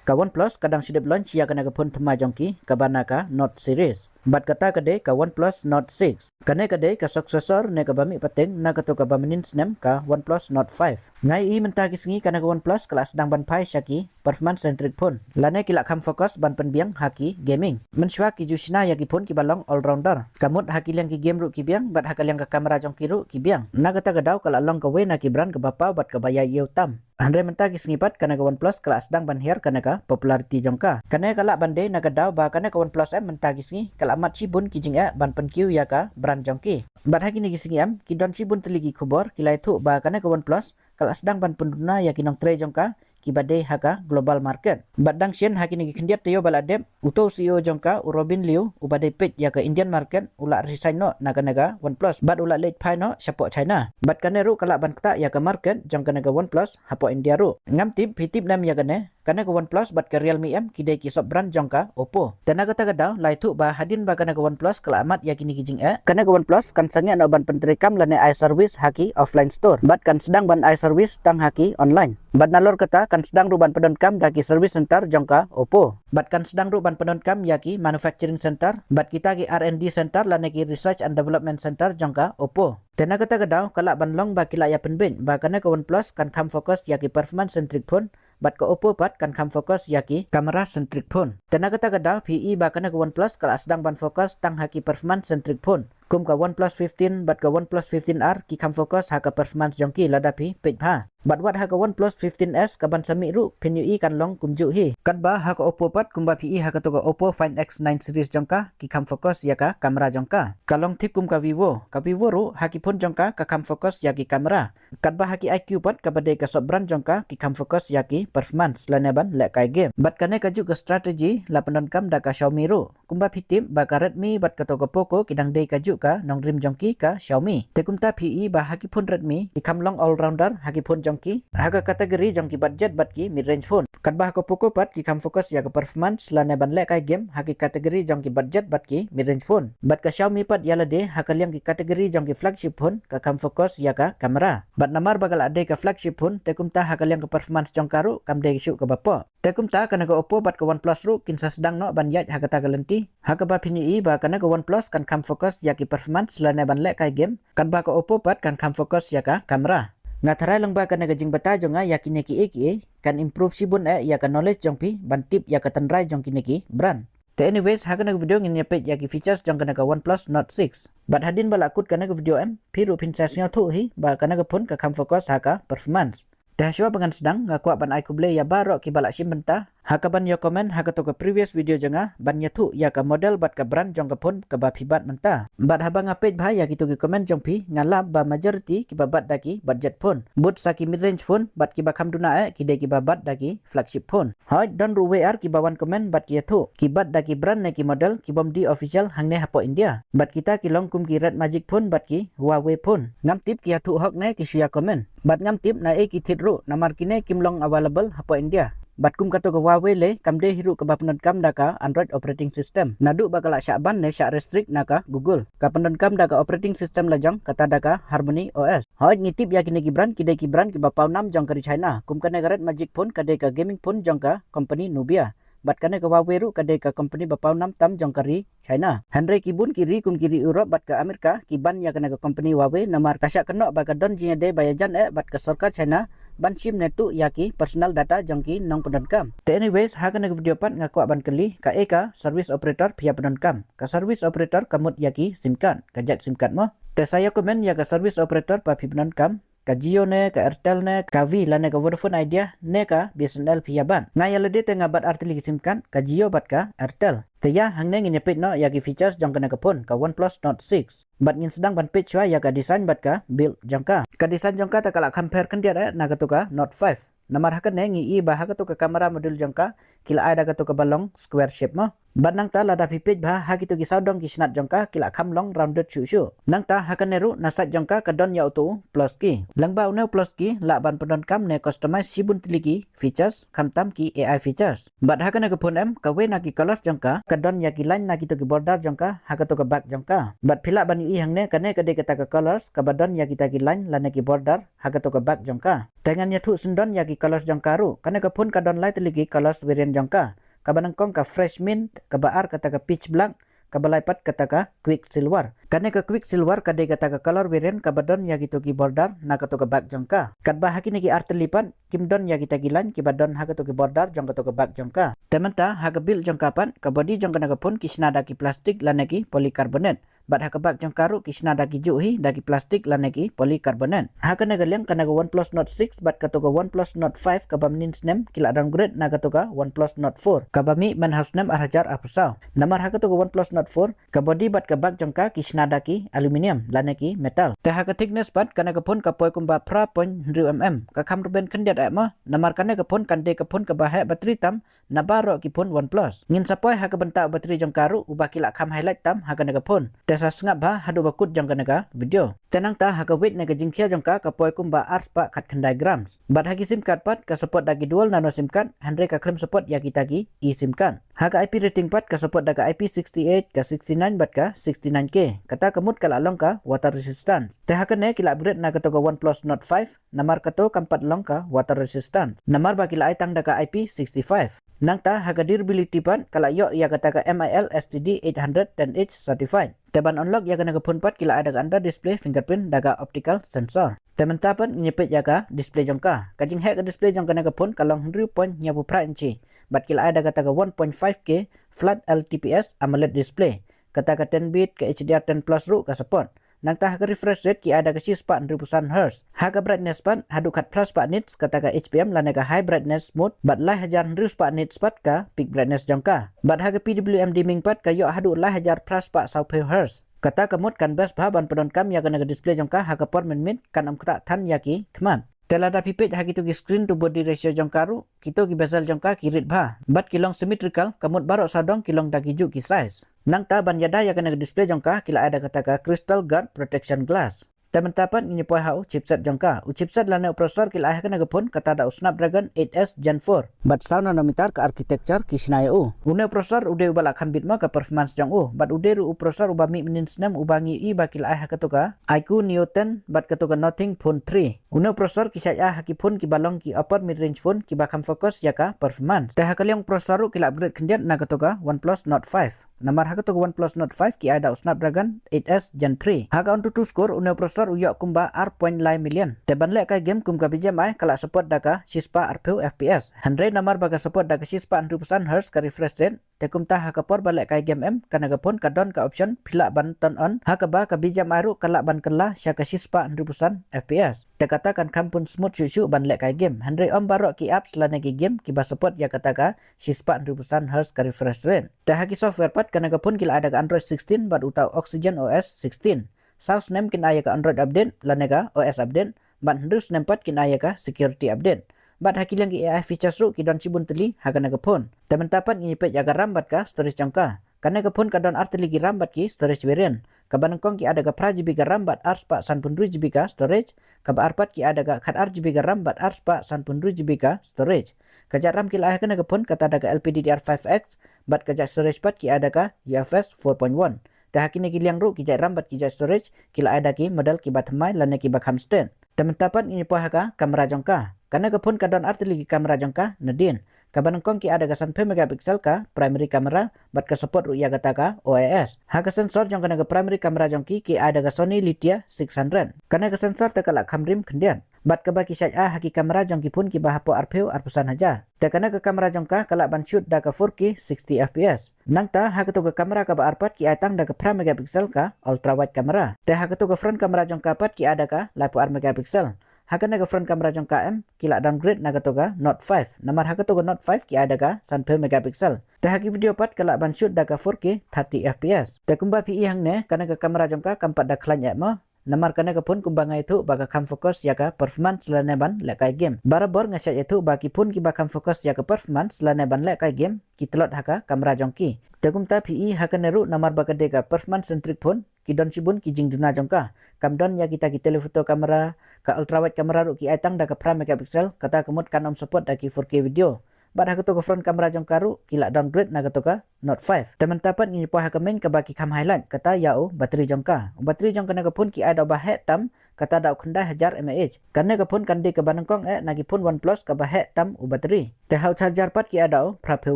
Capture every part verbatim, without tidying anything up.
Ka OnePlus ka dang shu dep launch ïa kane ka phone thymmai jong ki kaba na ka Nord series. Bad kata ka dei ka OnePlus Nord six. Kane ka dei ka successor ne kaba mih pateng na kato kaba mynnin snem ka OnePlus Nord five. Nga ïohi mynta ki sngi kane ka OnePlus ka la sdang ban phai sha ki performance centric phone. Lane ki la kham focus ban pynbiang ha ki gaming. Mynshuwa ki ju shna ïa ki phone kiba long all rounder. Ka mut ha ki liang ki game ruh ki biang bad ha ka liang ka camera jong ki ruh ki biang. Na kata ka daw ka la long kawei na ki brand kaba paw bad kaba ïai ïew tam. Hynrei mynta ki sngi pat kane ka OnePlus ka la sdang ban hiar kane ka popularity jong ka. Kane ka lah ban dei na ka daw ba kane ka OnePlus em mynta ki sngi ka la mad shibun ki jingeh ban pynkiew ïa ka brand jong ki. Bad ha kine ki sngi em ki don shibun tylli ki khubor ki la ïathuh ba kane ka OnePlus ka la sdang ban pynduna ïa ki nongtrei jong ka kiba dei ha ka global market. Bad dang shen ha kine ki khyndiat taïew ba la dep, uto u C E O jong ka u Robin Liu uba dei peit ïa ka Indian market u la resign noh na kane ka OnePlus bad u la leit phai noh shapoh China. Bad kane ruh ka lah ban ktah ïa ka market jong kane ka OnePlus hapoh India ruh. Ngam tip phi tip ne em ïa kane, kane ka OnePlus bad ka Realme em ki dei ki sub brand jong ka Oppo. Te na kata ka daw la ïathuh ba hadien ba kane ka OnePlus ka la mad ïa kine ki jingeh, kane ka OnePlus kan sangeh noh ban pyntreikam lane ai service ha ki offline store bad kan sdang ban ai service tang ha ki online. Bad nalor kata kan sdang ruh ban pyndonkam da ki service center jong ka Oppo. Bad kan sdang ruh ban pyndonkam ïa ki manufacturing center bad kita ki R and D center lane ki research and development center jong ka Oppo. Te na kata ka daw ka lah ban long ba ki la ïa pynbeit ba kane ka OnePlus kan kham focus ïa ki performance centric phone bad ka Oppo pat kan kham focus ïa ki camera centric phone. Te na kata ka daw phi i ba kane ka OnePlus ka la sdang ban focus tang ha ki performance centric phone. Kum ka OnePlus fifteen bad ka OnePlus fifteen R ki kham focus ha ka performance jong ki lada phi peit bha. Bad wat ha ka OnePlus fifteen S kaban sa mih ruh phin ïohi kan long kumjuh hi. Katba ha ka Oppo pat kumba phi i ha kato ka Oppo Find X nine series jong ka ki kham focus ïa ka camera jong ka. Ka long thik kum ka Vivo. Ka Vivo ruh ha ki phone jong ka ka kham focus ïa ki camera. Katba ha ki iQOO pat kaba dei ka sub brand jong ka ki kham focus ïa ki performance lane ban leh kai game. Bad kane ka juh ka strategy la pyndonkam da ka Xiaomi ruh. Kumba phi tip ba ka Redmi bad kato ka Poco ki dang dei ka juh ka nongrim jong ki ka Xiaomi. Te kumta phi i ba ha ki phone Redmi ki kham long all rounder ha ki phone jong ki ha ka category jong ki budget bad ki mid range phone. Katba ha ka Poco pat ki kham focus ïa ka performance lane ban leh kai game ha ki category jong ki budget bad ki mid range phone. Bad ka Xiaomi pat ïa lade ha ka liang ki category jong ki flagship phone ka kham focus ïa ka camera. Bad namar ba ka la dei ka flagship phone te kumta ha ka liang ka performance jong ka ruh kam dei shuh kaba poh. Te kumta kane ka Oppo bad ka OnePlus ruh kin sa sdang noh ban ïaid ha kata ka lynti. Ha kaba phin ïohi ba kane ka OnePlus kan kham focus ïa ki performance lane ban leh kai game. Katba ka Oppo pat kan kham focus ïa ka camera. Nga tharai lang ba kane ka jingbata jong nga ïa kine kiei kiei kan improve shibun eh ïa ka knowledge jong phi ban tip ïa ka tynrai jong kine ki brand. Te anyways, ha kane ka video ngin ïa peit ïa ki features jong kane ka OnePlus Nord six. Bad hadien ba la kut kane ka video em, phi ruh phin sa sngewthuh hi ba kane ka phone ka kham focus ha ka performance. Te hashwa ba ngan sdang nga kwah ban ai khublei ïa baroh kiba la shim bynta ha kaban ïa comment ha kato ka previous video jong nga ban ïathuh ïa ka model bad ka brand jong ka phone kaba phi bat mynta. Bad haba nga peit bha ïa kito ki comment jong phi nga lap ba majority kiba bat da ki budget phone, bud sa ki mid range phone bad kiba kham duna eh ki dei kiba bat da ki flagship phone. Hooid, don ruh wei ar kiba wan comment bad ki ïathuh ki bat da ki brand ne ki model kibym dei official hangne hapoh India. Bad kita ki long kum ki Red Magic phone bad ki Huawei phone. Ngam tip ki ïathuh hok ne ki shu ïa comment. Bad ngam tip naei ki thied ruh namar kine kim long available hapoh India. Bad kum kato ka Huawei lei kam dei hi ruh kaba pyndonkam da ka Android operating system. Naduh ba ka la shah ban ne shah restrict na ka Google. Ka pyndonkam da ka operating system lajong kata da ka Harmony O S. Hooid, ngi tip ïa kine ki brand ki dei ki brand kiba paw nam jong ka ri China. Kum kane ka Red Magic phone ka dei ka gaming phone jong ka company Nubia. Bad kane ka Huawei ruh ka dei ka company ba paw nam tam jong ka ri China. Hynrei ki bun ki ri kum ki ri Europe bad ka Amerika ki ban ïa kane ka company Huawei namar ka shah kynnoh ba ka don jingïadei ba ïajan eh bad ka sorkar China ban shim ne tuh ïa ki personal data jong ki nongpyndonkam. Te anyways, ha kane ka video pat nga kwah ban kylli kaei ka service operator phi ïa pyndonkam. Ka service operator ka mut ïa ki sim card, ka jack sim card mo. Te sa ïa comment ïa ka service operator ba phi pyndonkam. Ka Jio ne, ka Airtel ne, ka Vi lane ka Vodafone Idea ne ka B S N L phi ïa bat. Nga ïa lade te nga bat artylli ki sim card, ka Jio bad ka Airtel. Te ïa hangne ngin ïa peit noh ïa ki features jong kane ka phone, ka OnePlus Nord six. Bad ngin sdang ban peit shuwa ïa ka design bad ka build jong ka. Ka design jong ka te ka la compare khyndiat eh na kato ka Nord five. Namar ha kane ngi i ba ha kato ka camera module jong ka ki la ai da kato kaba long square shape mo. Bad nangta lada phi peit bha ha kito ki sawdong ki snat jong ka ki la kham long rounded shuh shuh. Nangta ha kane ruh na side jong ka ka don ïa uto u plus key. Lyngba une u plus key lah ban pyndonkam ne customize shibun tylli ki features, khamtam ki A I features. Bad ha kane ka phone em, kawei na ki colors jong ka ka don ïa ki line na kito ki border jong ka ha kato ka back jong ka. Bad phi lah ban ïohi hangne, kane ka dei kata ka colors kaba don ïa kita ki line lane ki border ha kato ka back jong ka. Te ngan ïathuh syndon ïa ki colors jong ka ruh. Kane ka phone ka don lai tylli ki colors variant jong ka. Kaba nyngkong ka fresh mint, kaba ar kata ka pitch black, kaba lai pat kata ka quicksilver. Kane ka quicksilver ka dei kata ka color variant kaba don ïa kito ki border na kato ka back jong ka. Katba ha kine ki ar tylli pat kim don ïa kita ki line kiba don ha kato ki border jong kato ka back jong ka. Te mynta ha ka build jong ka pat, ka body jong kane ka phone ki shna da ki plastic lane ki polycarbonate. Bad ha ka back jong ka ruh ki shna da ki juh hi da ki plastic lane ki polycarbonate. Ha kane ka liang kane ka OnePlus Nord six bad kato ka OnePlus Nord five kaba mynnin snem ki la downgrade na kato ka OnePlus Nord four kaba mih mynha u snem ar hajar arphew saw. Namar ha kato ka OnePlus Nord four ka body bad ka back jong ka ki shna da ki aluminium lane ki metal. Te ha ka thickness pat kane ka phone ka poi kumba phra point hynriew mm, ka kham rben khyndiat eh mo. Namar kane ka phone kan dei ka phone kaba heh battery tam na baroh ki phone OnePlus. Ngin sa poi ha ka bynta u battery jong ka ruh uba ki la kham highlight tam ha kane ka phone. Te sa sngap bha haduh ba kut jong kane ka video. Te nangta ha ka weight ne ka jingkhia jong ka ka poi kumba ar spah khatkhyndai grams. Bad ha ki sim card pat ka support da ki dual nano sim card, hynrei ka khlem support ïa kita ki eSIM card. Ha ka I P rating pat ka support da ka I P sixty-eight, ka sixty-nine bad ka sixty-nine K. Kata ka mut ka la long ka water resistance. Te ha kane ki la upgrade na kato ka OnePlus Nord five, namar kato kam pat long ka water resistant. Namar ba ki la ai tang da ka I P sixty-five. Nangta ha ka durability pat ka la ïoh ïa kata ka M I L S T D eight hundred ten H certified. Te ban unlock ïa kane ka phone pat ki la ai da ka under display fingerprint da ka optical sensor. Te mynta pat ngin ïa peit ïa ka display jong ka. Ka jingheh ka display jong kane ka phone ka long hynriew point hynñiewphew phra inchi. Bad ki la ai da kata ka one point five K flat L T P S AMOLED display. Kata ka ten bit, ka H D R ten plus ruh ka support. Nangta ha ka refresh rate ki ai da ka shispah hynriewphew san hertz. Ha ka brightness pat haduh khatphra spah nits, kata ka H P M lane ka high brightness mode, bad lai hajar hynriew spah nits pat ka peak brightness jong ka. Bad ha ka P W M dimming pat ka ïoh haduh lai hajar phra spah sawphew hertz. Kata ka mut kan best bha ban pyndonkam ïa kane ka display jong ka ha ka por mynmiet, kan ym ktah than ïa ki khmat. Te lada phi peit ha kito ki screen to body ratio jong ka ruh, kito ki bezel jong ka ki rit bha. Bad ki long symmetrical, ka mut baroh sawdong ki long da ki juh ki size. Nangta ban ïada ïa kane ka display jong ka ki la ai da kata ka crystal guard protection glass. Te mynta pat ngin ïa poi ha u chipset jong ka. U chipset lane u processor ki la ai ha kane ka phone kata da u Snapdragon eight S Gen four. Bad saw nanometer ka architecture ki shna ïa u. Une u processor u dei uba la kham bit ma ka performance jong u. Bad u dei ruh u processor uba mih mynnin snem uba ngi ïohi ba ki la ai ha kato ka iQOO Neo ten bad kato ka Nothing Phone three. Une u processor ki shait ai ha ki phone kiba long ki upper mid range phone kiba kham focus ïa ka performance. Te ha ka liang processor ruh ki la upgrade khyndiat na kato ka OnePlus Nord five. Namar ha kato ka OnePlus Nord five ki ai da u Snapdragon eight S Gen three. Ha ka AnTuTu score une u processor u ïoh kumba ar point lai million. Te ban lehkai game kum ka B G M I ka la support da ka shispah arphew F P S. Hynrei namar ba ka support da ka shispah hynriewphew san hertz ka refresh rate, te kumta ha ka por ba lehkai game em, kane ka phone ka don ka option phi lah ban turn on, ha kaba ka B G M I ruh ka lah ban kylla sha ka shispah hynriewphew san F P S. Te kata kan kham pun smooth shuh shuh ban lehkai game. Hynrei ym baroh ki apps lane ki game kiba support ïa kata ka shispah hynriewphew san hertz ka refresh rate. Te ha ki software pat kane ka phone ki la ai da ka Android sixteen bad uta u Oxygen O S sixteen. Saw snem kin ai ïa ka Android update lane ka O S update, bad hynriew snem pat kin ai ïa ka security update. Bad ha ki liang ki A I features ruh ki don shibun tylli ha kane ka phone. Te mynta pat ngin ïa peit ïa ka RAM bad ka storage jong ka. Kane ka phone ka don ar tylli ki RAM bad ki storage variant. Kaba nyngkong ki ai da ka phra G B ka RAM bad ar spah sanphew hynriew G B ka storage. Kaba ar pat ki ai da ka khatar G B ka RAM bad ar spah sanphew hynriew G B ka storage. Ka jait RAM ki la ai ha kane ka phone kata da ka L P D D R five X, bad ka jait storage pat ki ai da ka U F S four point one. Te ha kine ki liang ruh ki jait RAM bad ki jait storage ki la ai da ki model kiba thymmai lane kiba kham stet. Te mynta pat ngin ïa poi ha ka camera jong ka. Kane ka phone ka don ar tylli ki camera jong ka nadien. Kaba nyngkong ki ai da ka sanphew megapixel ka primary camera, bad ka support ruh ïa kata ka O I S. Ha ka sensor jong kane ka primary camera jong ki ki ai da ka Sony Lytia six hundred. Kane ka sensor te ka la kham rim khyndiat. Bad kaba ki shait ai ha ki camera jong ki phone kiba hapoh arphew, arphew san hajar. Te kane ka camera jong ka ka lah ban shoot da ka four K sixty F P S. Nangta ha kato ka camera kaba ar pat ki ai tang da ka phra megapixel ka ultra wide camera. Te ha kato ka front camera jong ka pat ki ai da ka laiphew ar megapixel. Ha kane ka front camera jong ka em, ki la downgrade na kato ka Nord five. Namar ha kato ka Nord five ki ai da ka sanphew megapixel. Te ha ki video pat ka lah ban shoot da ka four K thirty F P S. Te kumba phi i hangne, kane ka camera jong ka kam pat da khlaiñ eh mo. Namar kane ka phone kumba nga ïathuh ba ka kham focus ïa ka performance lane ban lehkai game. Barabor nga shait ïathuh ba ki phone kiba kham focus ïa ka performance lane ban lehkai game ki tlot ha ka kamra jong ki. Te kumta phi i ha kane ruh namar ba ka dei ka performance centric phone, ki don shibun ki jingduna jong ka. Kam don ïa kita ki telephoto camera, ka ultra wide camera ruh ki ai tang da ka phra megapixel, kata ka mut kan ym support da ki four K video. Bad ha kato ka front camera jong ka ruh ki la downgrade na kato ka Note five. Te mynta pat ngin ïa poi ha ka main kaba ki kham highlight, kata ïa u battery jong ka. U battery jong kane ka phone ki ai da uba heh tam, kata da u khyndai hajar mAh. Kane ka phone kan dei kaba nyngkong eh na ki phone OnePlus kaba heh tam u battery. Te ha u charger pat ki ai da u phraphew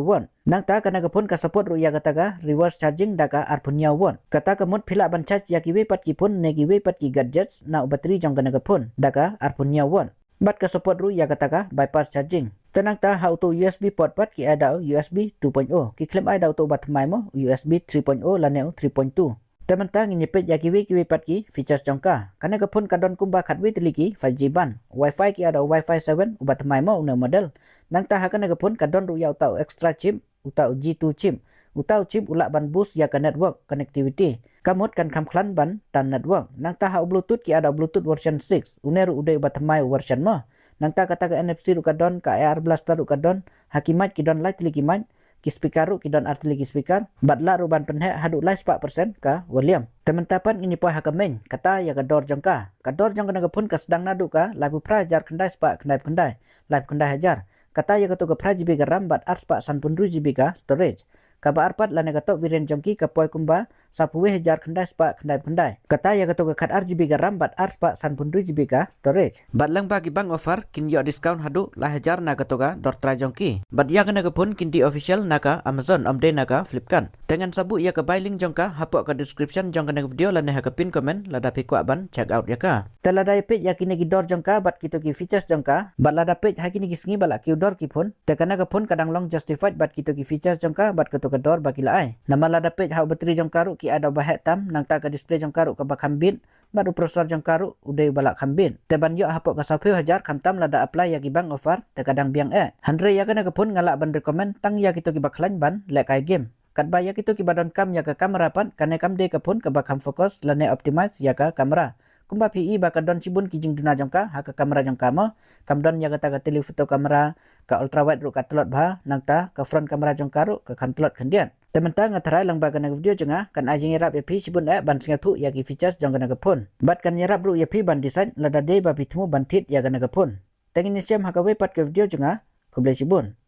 watt. Nangta kane ka phone ka support ruh ïa kata ka reverse charging da ka arphew hynñiew watt. Kata ka mut phi lah ban charge ïa kiwei pat ki phone ne kiwei pat ki gadgets na u battery jong kane ka phone da ka arphew hynñiew watt. Bad ka support ruh ïa kata ka bypass charging. Te nangta ha uto U S B port pat ki ai da u U S B two point oh. Ki khlem ai da uto uba thymmai mo, U S B three point oh lane u three point two. Te mynta ngin ïa peit ïa kiwei kiwei pat ki features jong ka. Kane ka phone ka don kumba khatwei tylli ki five G band. Wi-Fi ki ai da u Wi-Fi seven uba thymmai mo une u model. Nangta ha kane ka phone ka don ruh ïa uta u extra chip, uta u G two chip. Uta u chip u lah ban boost ïa ka network connectivity. Ka mut kan kham khlaiñ ban tan network. Nangta ha u Bluetooth ki ai da u Bluetooth version six. Une ruh u dei uba thymmai u version mo. Nangta kata ka N F C ruh ka don, ka A R blaster ruh ka don. Ha ki mic ki don lai tylli ki mic. Ki speaker ruh ki don ar tylli ki speaker. Bad lah ruh ban pynheh haduh lai spah percent ka volume. Te mynta pat ngin ïa poi ha ka main, kata ïa ka dor jong ka. Ka dor jong kane ka phone ka sdang naduh ka laiphew phra hajar khyndai spah khyndaiphew khyndai, laiphew khyndai hajar. Kata ïa kato ka phra G B ka RAM bad ar spah sanphew hynriew G B ka storage. Kaba ar pat lane ka top variant jong ki ka poi kumba sawphew wei hajar khyndai spah khyndaiphew khyndai. Kata ïa kato ka khatar G B ka RAM bad ar spah sanphew hynriew G B ka storage. Bad lyngba ki bank offer kin ïoh discount haduh lai hajar na kato ka dor trai jong ki. Bad ïa kane ka phone kin die official na ka Amazon, ym dei na ka Flipkart. Te ngan sa buh ïa ka buy link jong ka hapoh ka description jong kane ka video lane ha ka pin comment lada phi kwah ban check out ïa ka. Te lada ïa peit ïa kine ki dor jong ka bad kito ki features jong ka, bad lada peit ha kine ki sngi ba la kiew dor ki phone, te kane ka phone ka dang long justified bad kito ki features jong ka bad kato ka dor ba ki la ai. Namar lada peit ha u battery jong ka ruh ki ai da uba heh tam, nangta ka display jong ka ruh kaba kham bit, bad u processor jong ka ruh u dei uba la kham bit. Te ban ïoh hapoh ka sawphew hajar khamtam lada apply ïa ki bank offer, te ka dang biang eh. Hynrei ïa kane ka phone nga lah ban recommend tang ïa kito kiba khlaiñ ban lehkai game. Katba ïa kito kiba donkam ïa ka camera pat, kane kam dei ka phone kaba kham focus lane optimize ïa ka camera. Kumba phi i ba ka don shibun ki jingduna jong ka ha ka camera jong ka mo, kam don ïa kata ka telephoto camera, ka ultra wide ruh ka tlot bha, nangta ka front camera jong ka ruh ka kham tlot khyndiat. Te mynta nga tharai lyngba kane ka video jong nga kan ai jingïarap ïa phi shibun eh ban sngewthuh ïa ki features jong kane ka phone. Bad kan ïarap ruh ïa phi ban decide lada dei ba phi thmu ban thied ïa kane ka phone. Te ngin ïashem ha kawei pat ka video jong nga. Khublei shibun.